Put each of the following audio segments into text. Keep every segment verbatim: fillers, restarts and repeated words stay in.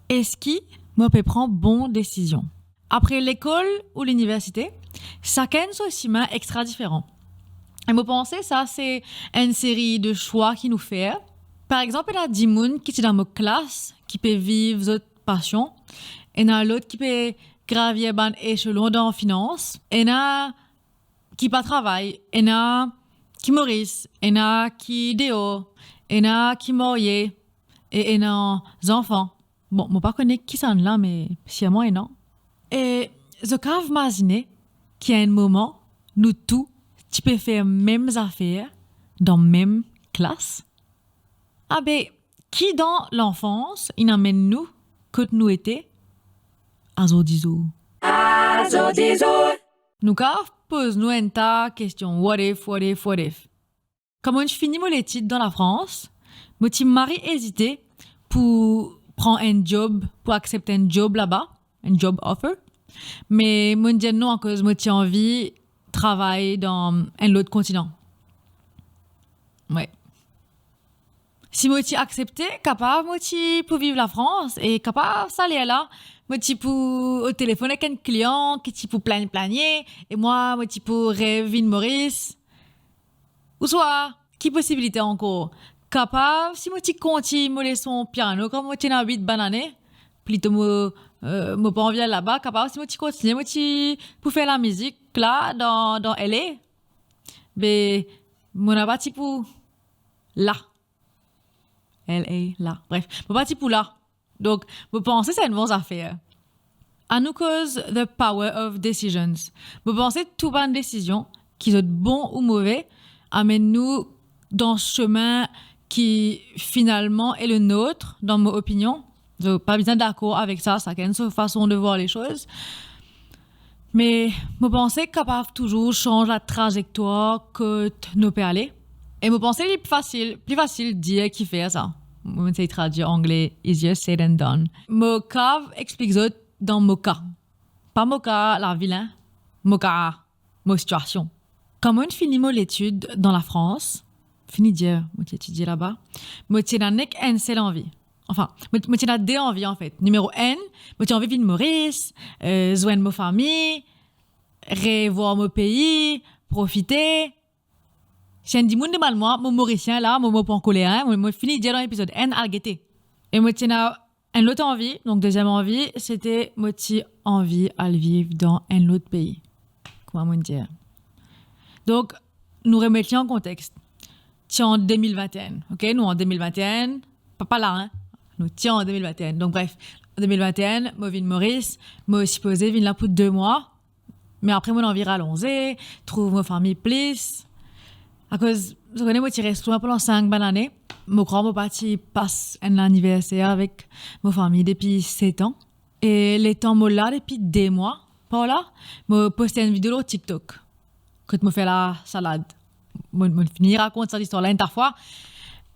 Eski mo pe pran bon desizion? Apre lekol ou liniversite, sakenn so simin extra diferan. E mo panse sa se enn seri de swa ki nou fer. Par exanp, ena dimoun ki ti dan mo klas ki pe viv zot pasion, ena lot ki pe gravir bann eselon dan finans, ena ki pa travay, ena ki Moris, ena ki deor, ena ki marye, e ena zanfan. Bon, mo pa kone kisannla, me sirman ena. E zot kav mazine ki a enn moman, nou tou ti pe fer mem zafer dan mem klas? Abe, ki dan lanfans inn amenn nou kot nou ete azordi zour? Azordi zour. Nou kav poz nou enn ta kestion, what if, what if, what if? Kan mo fini mo letid dan Lafrans, mo ti mari ezite pou pran enn job, pou aksept enn job laba, enn job offer. Me mo dir non akoz mo ti anvi travay dan enn lot kontinan. Wi. Si mo ti aksepte, kapav mo ti pou viv Lafrans e kapav sa ler la, mo ti pou o telefonn ek enn klian ki ti pou plagn-, plagne, e mwa, mo ti pou rev vinn Moris. Ouswa, ki posibilite ankor? Kapav si mo ti kontign mo leson piano kan mo ti ena wit banane, plito mo, eh, mo pa anvi al laba, kapav si mo ti kontigne, mo ti pou fer lamizik la dan, dan L A. Be, mo napa ti pou la. L A, la. Bref, mo pa ti pou la. Donk, mo panse se enn bon zafer. Anou koz the power of decisions. Mo panse tou bann desizion, ki zot bon ou move, amenn nou dan semin ki finalman e le not, dan mo opinion. Zot pa bizin dakor avek sa, sakenn so fason de vwar le soz. Me mo panse kapav touzour sanz la trazektwar kot nou pe ale. E mo panse li pli fasil, pli fasil dir ki fer sa. Mo sey tradwir angle, easier said than done. Mo kav explik zot dan mo ka. Pa mo ka lavil, hein. Mo ka, mo sitiasion. Kan mo fini mo letid dan Lafrans, fini dir mo ti etidie laba, mo ti ena nek enn sel anvi. Anfin, mo, mo ti ena de anvi, anfet. Nimero enn, mo ti anvi vinn Moris, eh, zwenn mo fami, revwar mo pei, profite. Si enn dimoun demann mwa, mo Morisien la, mo, mo pa ankoler, hein, mo, mo fini dir dan epizod enn, al gete. E mo ti ena enn lot anvi, donk deziem anvi, sete mo ti anvi al viv dan enn lot pei. Kouma mo dir. Donk, nou remet li an kontex. Ti an de mil vinte e enn, ok? Nou an de mil vinte e enn, pa, pa la, hein? Nou ti an de mil vinte e enn. Donk, bref, an de mil vinte e enn, mo vinn Moris, mo sipoze vinn la pou de mwa. Me apre, mo anvi ralonze, trouv mo fami plis. Akoz, zot kone, mo ti res lwe pandan sink bann ane. Mo krwar mo pa ti pas enn laniverser avek mo fami depi set an. E letan mo la depi de mwa, par la, mo poste enn video lor TikTok. Kot mo fer lasalad. Mo, mo fini rakont sa listwar la enn ta fwa.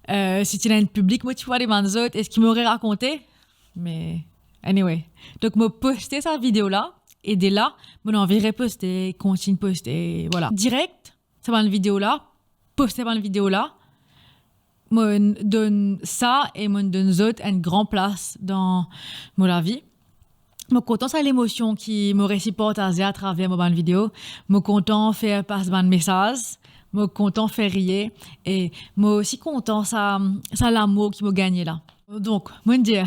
Eh, si ti ena enn piblik, mo ti pou demann zot, eski mo re rakonte? Me, anyway. Donk, mo poste sa video la, e de la, mo anvi reposte, kontign poste, vwala. Direk, sa bann video la, poste bann video la, mo donn sa e mo donn zot enn gran plas dan mo lavi. Mo kontan sa lemosion ki mo resi partaze atraver mo bann video. Mo kontan fer pas bann mesaz. Mo kontan fer riye. E mo osi kontan sa, sa lamour ki mo gagne la. Donk, mo dir,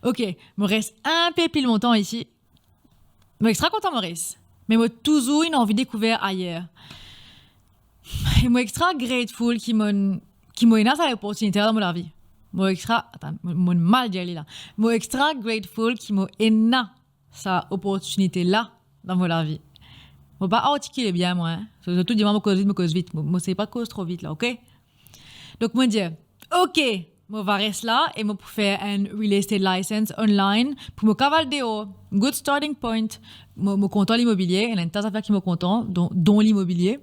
ok, mo res enn pe pli lontan isi. Mo extra kontan Moris, me mo touzour inn anvi dekouver ayer. E mo extra grateful ki mo, ki mo ena sa oportinite la dan mo lavi. Mo extra, atann, mo, mo mal dir li la. Mo extra grateful ki mo ena sa oportinite la dan mo lavi. Mo pa artikile bien, mwa, hein. So, zot tou dir mwa mo koz vit, mo koz vit. Mo, mo sey pa koz tro vit la, ok? Donk, mo dir, ok, mo va res la e mo pou fer enn real estate license online pou mo kav al deor. Good starting point. Mo, mo kontan limobilie, ena enn ta zafer ki mo kontan, don, don limobilie.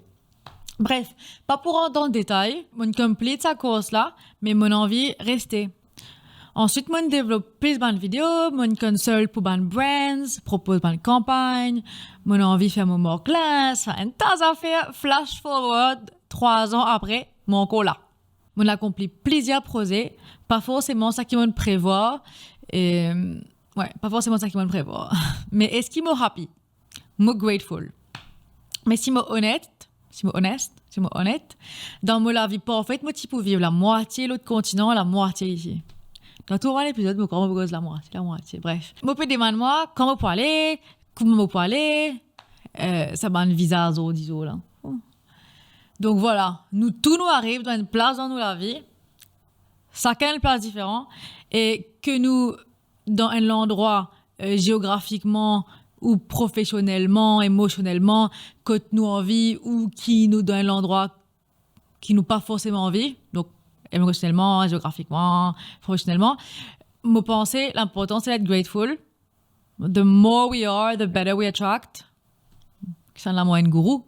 Bref, pa pou rant dan detay, mo konplet sa kours la, me mo anvi reste. Answit, mo devlop plis bann video, mo consult pou bann brands, propoz bann kanpagn, mo anvi fer mo mark linz, fer enn ta zafer, flash forward, trwa an apre, mo ankor la. Mo akonpli plizier proze, pa forseman sa ki mo prevwar, E, wi, pa forseman sa ki mo prevwar. Me eski mo happy? Mo grateful. Me si mo onet, si mo ones, si mo onet, dan mo lavi parfet, mo ti pou viv lamwatie lot kontinan, lamwatie isi. Dan tou bann epizod, mo krwar mo pou koz lamwatie, lamwatie. Bref, mo pe demann mwa, kouma mo pou ale, kouma mo pou ale, eh, sa bann viza zordi zour la. Donk vwala, nou tou nou ariv dan enn plas dan nou lavi, sakenn enn plas diferan, e ke nou dan enn landrwa, eh, zeografikman ou profesionelman, emosionelman, kot nou anvi ou ki nou dan enn landrwa ki nou pa forseman anvi, donk emosionelman, zeografikman, profesionelman, mo panse linportan se d'être grateful. The more we are, the better we attract. Kisannla mo enn gourou.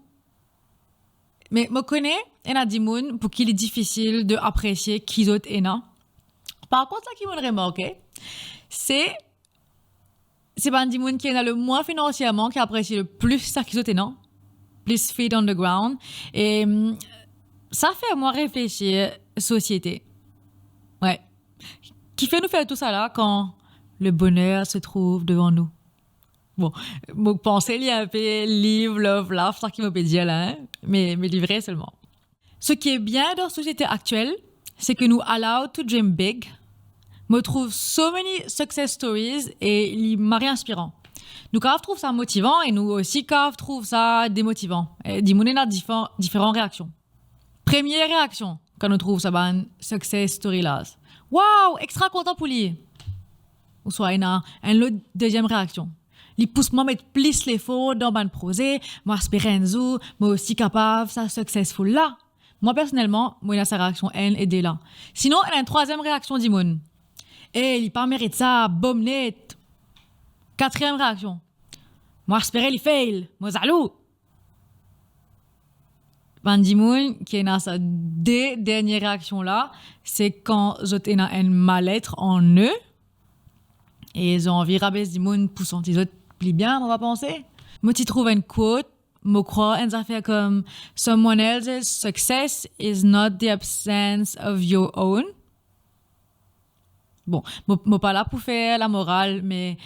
Me mo kone ena dimoun pou ki li difisil de apresie ki zot ena. Par kont, sa ki mo'nn remarke, se, se bann dimoun ki ena lemwin finansierman ki apresie le plis sa ki zot ena, plis feet on the ground. E, mm, sa fer mwa reflesir sosiete. Wi. Kifer nou fer tou sa la kan le bonheur se trouve devan nou? Bon, mo panse li inpe live, love, laugh, sa ki mo pe dir la, hein? Me, me li vre selman. Seki bien dan sosiete aktiel, se ke nou allowed to dream big. Mo trouv so many success stories e li mari inspiran. Nou kav trouv sa motivan e nou osi kav trouv sa demotivan. E dimoun ena difer-, diferan reaksion. Premie reaksion, kan nou trouv sa bann success story la, "Wow, extra kontan pou li!" Ouswa ena enn lot deziem reaksion, "Li pous mwa met plis lefor dan bann proze, mo espere enn zour mo osi kapav sa successful la." Mwa personelman, mo ena sa reaksion enn e de la. Sinon, ena enn trwaziem reaksion dimoun, "Eh, li pa merit sa, bom net." Katriem reaksion, "Mo espere li fail, mo zalou." Bann dimoun ki ena sa de dernie reaksion la, se kan zot ena enn mal-être an zot e zot anvi rabes dimoun pou santi zot pli bien, mo pa panse. Mo ti trouv enn quote, mo krwar enn zafer kom, "Someone else's success is not the absence of your own." Bon, mo, mo pa la pou fer lamoral, me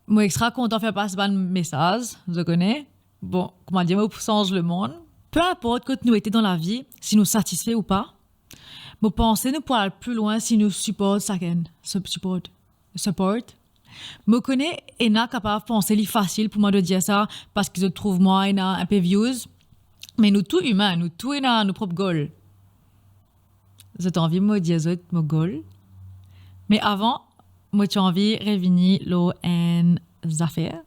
mo extra kontan fer pas bann mesaz, zot kone. Bon, kouma dir, mo pou sanz lemond. Pe inport kot nou ete dan lavi, si nou satisfe ou pa, mo panse nou pou al pli lwin si nou siport sakenn. Sup-, siport. Siport. Mo kone ena kapav panse li fasil pou mwa de dir sa, parski zot trouv mwa ena inpe views. Me nou tou imin, nou tou ena nou prop goal. Zot anvi mo dir zot mo goal? Me avan, mo ti anvi revini lor enn zafer.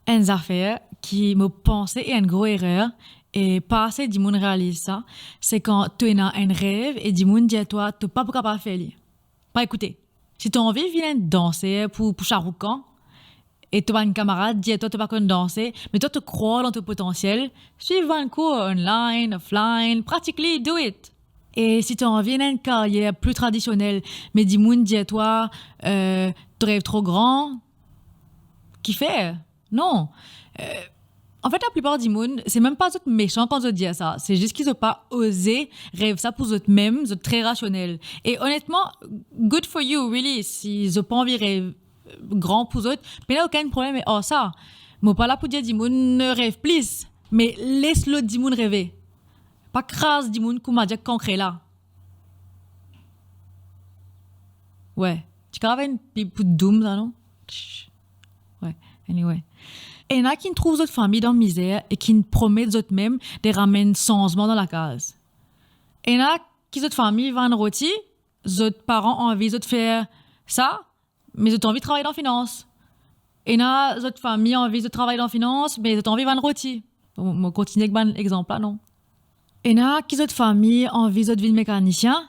Enn zafer ki mo panse e enn gro erer, e pa ase dimoun realiz sa, se kan to ena enn rev e dimoun dir twa to pa pou kapav fer li. Pa ekoute. Si to anvi vinn enn danser pou, pou Shah Rukh Khan, e to bann kamarad dir twa to pa konn danse, me twa to krwar dan to potansiel, swiv bann kour online, offline, pratik li, do it. E si to anvi ena enn karyer pli tradisionel, me dimoun dir twa, eh, to rev tro gran, kifer? Non. Eh, anfet, laplipar dimoun, se mem pa zot mesan kan zot dir sa, se zis ki zot pa oze rev sa pou zot mem, zot tre rasionel. E onetman, good for you, really, si zot pa anvi rev gran pou zot, pena okenn problem ar sa. Mo pa la pou dir dimoun rev plis, me les lot dimoun reve. Pa kraz dimoun kouma dir kankre la. Wi, ti kav enn pib pou doum sa, non? Wi, anyway. Ena ki'nn trouv zot fami dan mizer e ki'nn promet zot mem de ramenn sanzman dan lakaz. Ena ki zot fami vann roti, zot paran anvi zot fer sa, me zot anvi travay dan finans. Ena zot fami anvi zot travay dan finans, me zot anvi vann roti. Mo, mo kontigne ek bann exanp la, non? Ena ki zot fami anvi zot vinn mekanisien,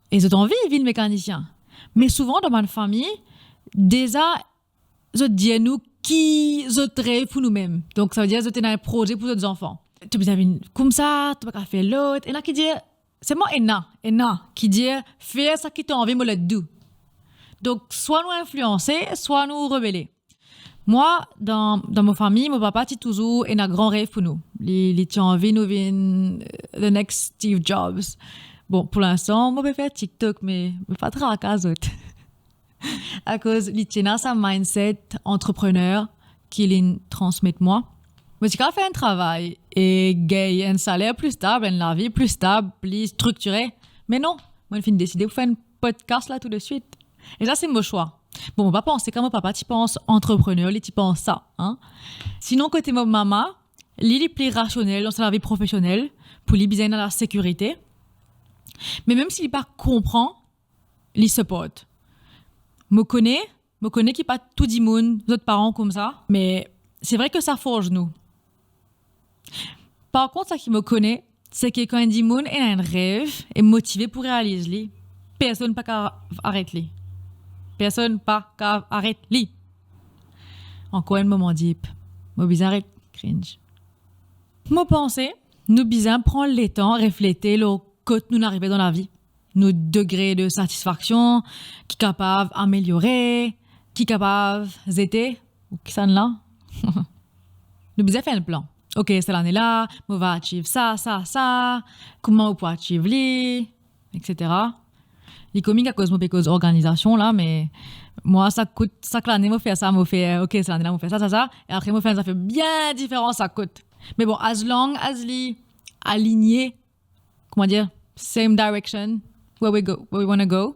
e zot anvi vinn mekanisien. Me souvan dan bann fami, deza zot dir nou ki zot rev pou nou mem. Donk, savedir zot ena enn proze pou zot zanfan. To bizin vinn koumsa, to pa kav fer lot. Ena ki dir, selman ena, ena ki dir, fer sa ki to anvi, mo let dou. Donk, swa nou inflianse, swa nou rebele. Mwa, dan, dan mo fami, mo papa ti touzour ena gran rev pou nou. Li, li ti anvi nou vinn, eh, the next Steve Jobs. Bon, pou linstan, mo pe fer TikTok, me, me pa traka zot. Akoz li ti ena sa mindset antreprener ki linn transmet mwa. Mo ti kapav fer enn travay e gagn enn saler pli stab, enn lavi pli stab, pli striktire. Me non, mo finn deside pou fer enn podcast la tou de swit. E sa, se mo swa. Bon, mo pa panse kan mo papa ti pans antreprener, li ti pans sa, hein. Sinon, kote mo mama, li, li pli rasionel dan sa lavi profesionel, pou li bizin ena lasekirite. Me mem si li pa konpran, li siport. Mo kone, mo kone ki pa tou dimoun, zot paran koumsa, me se vre ki sa forz nou. Par kont, sa ki mo kone, se ki kan enn dimoun ena enn rev e motive pou realiz li, personn pa kav aret li. Personn pa kav aret li. Ankor enn moman deep. Mo bizin aret cringe. Mo panse, nou bizin pran letan reflete lor kot nou arive dan lavi. Nou degre de satisfaksion ki kapav ameliore, ki kapav zete, ou kisannla. Nou bizin fer enn plan. Ok, sa lane la, mo va achieve sa, sa, sa, kouma mo pou achieve li, et cetera. Li komik akoz mo pe koz organizasion la, me mwa, sak kout, sak lane mo fer sa, mo fer, ok, sa lane la, mo fer sa, sa, sa, e apre mo fer enn zafer bien diferan sak kout. Me bon, as long as li aligne, kouma dir, same direction, where we go, where we wanna go.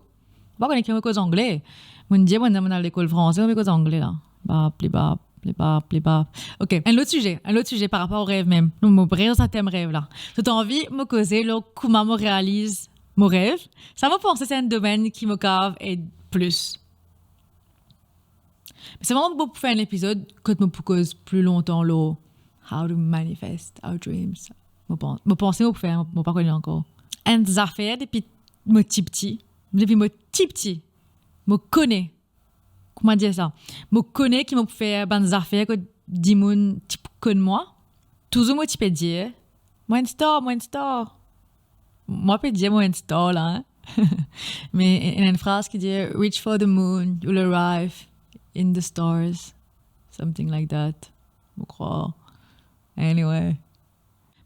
Mo pa kone ki mo koz angle. Mo dir, mo, mo al lekol franse, mo pe koz angle la. Bap, li bap, li bap, li bap. Ok, enn lot size, enn lot size par rapor o rev mem. Non, mo reste dan sa tem rev la. To anvi mo koze lor kouma mo realiz mo rev? Sa mo panse se enn domenn ki mo kav ed plis. Me se vremem bon pou fer enn epizod kot mo pou koz pli lontan lor how to manifest our dreams. Mo pans, mo panse mo pou fer, mo pa kone ankor. Enn zafer depi mo tipti, depi mo tipti, mo kone, kouma dir sa? Mo kone ki mo pou fer bann zafer kot dimoun ti pou konn mwa. Touzour mo ti pe dir, mo enn star, mo enn star. Mo pe dir mo enn star la, hein. Me ena enn fraz ki dir, "Reach for the moon, you'll arrive in the stars." Something like that. Mo krwar. Anyway.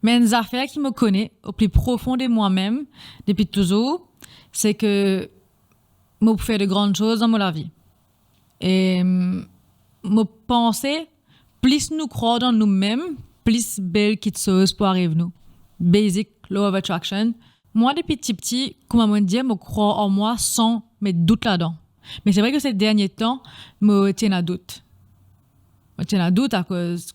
Me enn zafer ki mo kone o pli profon de mwa mem, depi touzour, se ki mo pou fer de gran soz dan mo lavi. E, mm, mo panse, plis nou krwar dan nou mem, plis bel kitsoz pou ariv nou. Basic law of attraction. Mwa, depi tipti, kouma mo dir, mo krwar an mwa san met dout ladan. Me se vre ki se dernie tan, mo ti ena dout. Mo ti ena dout akoz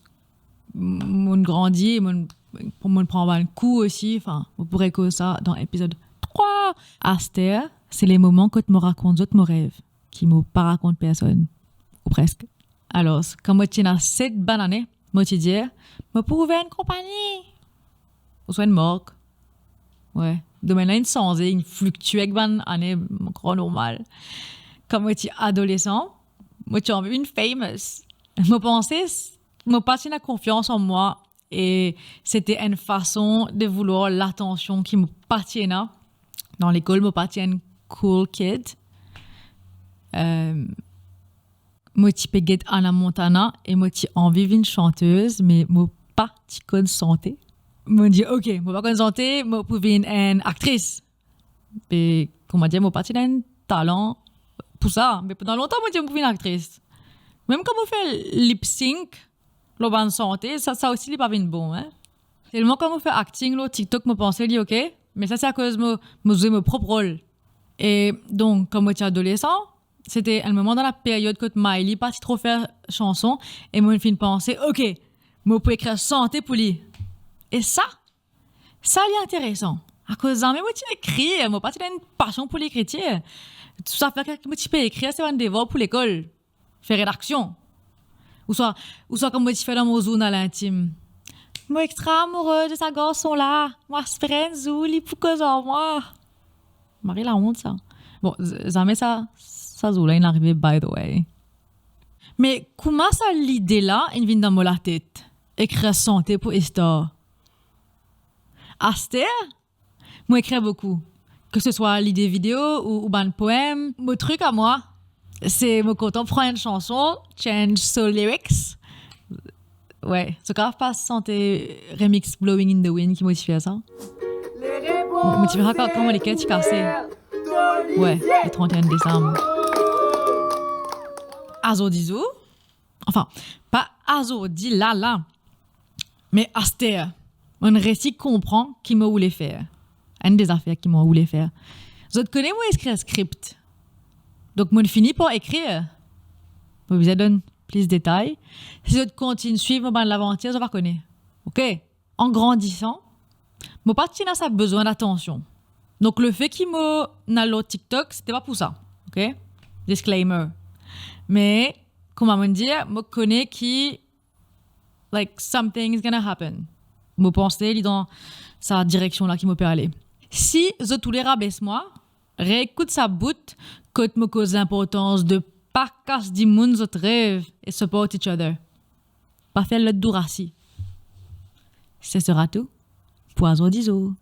m-, mo grandi, mo, mo pran bann kou osi. Anfin, mo pou rekoz sa dan epizod trwa. Aster, se le moman kot mo rakont zot mo rev, ki mo pa rakont personn, ou preske. Alor, kan mo ti ena set bann ane, mo ti dir, mo pou ouver enn konpagni, ouswa enn mark. Wi, domenn la inn sanze, inn fliktie ek bann ane, mo krwar normal. Kan mo ti adolesan, mo ti anvi vinn famous. Mo panse, mo pa ti ena konfians an mwa, e sete enn fason de voulwar latansion ki mo pa ti ena. Dan lekol, mo pa ti enn cool kid. Em, mo ti pe get Hannah Montana e mo ti anvi vinn santez, me mo pa ti konn sante. Mo dir, "Ok, mo pa konn sante, mo pou vinn enn aktris." E, kouma dir, mo pa ti ena enn talan pou sa. Me pandan lontan, mo dir mo pou vinn aktris. Mem kan mo fer lip sync lor bann sante, sa, sa osi li pa vinn bon, hein. Selman kan mo fer acting lor TikTok, mo panse li ok, me sa se akoz mo, mo zwe mo prop rol. E donk, kan mo ti adolesan, sete enn moman dan laperyod kot Miley pa ti tro fer sanson, e mo finn panse, "Ok, mo pou ekrir sante pou li." E sa, sa li interesan. Akoz zame mo ti ekrir, mo pa ti ena enn pasion pou lekritir. Tou sa fer ki mo ti pe ekrir, se bann devwar pou lekol, fer redaksion. Ouswa, ouswa kouma mo ti fer dan mo zournal intim. Mo extra amoureux de sa garson la. Mo espere enn zour li pou koz ar mwa. Mari laont sa. Bon, z-, zame sa, sa zour la inn arive, by the way. Me kouma sa lide la inn vinn dan mo latet, ekrir sante pou Estar? Aster, mo ekrir boukou, ke se swa lide video ou, ou bann poem. Mo trik a mwa, se mo kontan pran enn sanson, change so lyrics. Wi, zot kapav pas sante remix Blowing in the Wind ki mo ti fer sa. Mo, mo ti fer sa kan, kan mo leker ti kase. Wi, le trente et un desam. azordi zour, anfin, pa azordi la la, me aster, mo'nn resi konpran ki mo oule fer. Enn de zafer ki mo oule fer. Zot kone mo ekrir skrip. Donk, mo'nn fini par ekrir. Mo bizin donn plis detay. Si zot kontign swiv mo bann lavantir, zot va kone. Ok? An grandisan, mo pa ti ena sa bezwin datansion. Donk, lefe ki mo ena lor TikTok, se ti pa pou sa. Ok? Disclaimer. Me, kouma mo'nn dir, mo kone ki, like, something's gonna happen. Mo panse li dan sa direksion la ki mo pe ale. Si zot oule rabes mwa, reekout sa bout kot mo koz linportans de pa kas dimoun zot rev e support each other. Pa fer lot dourasi. Ce sera tout pour azordi zour.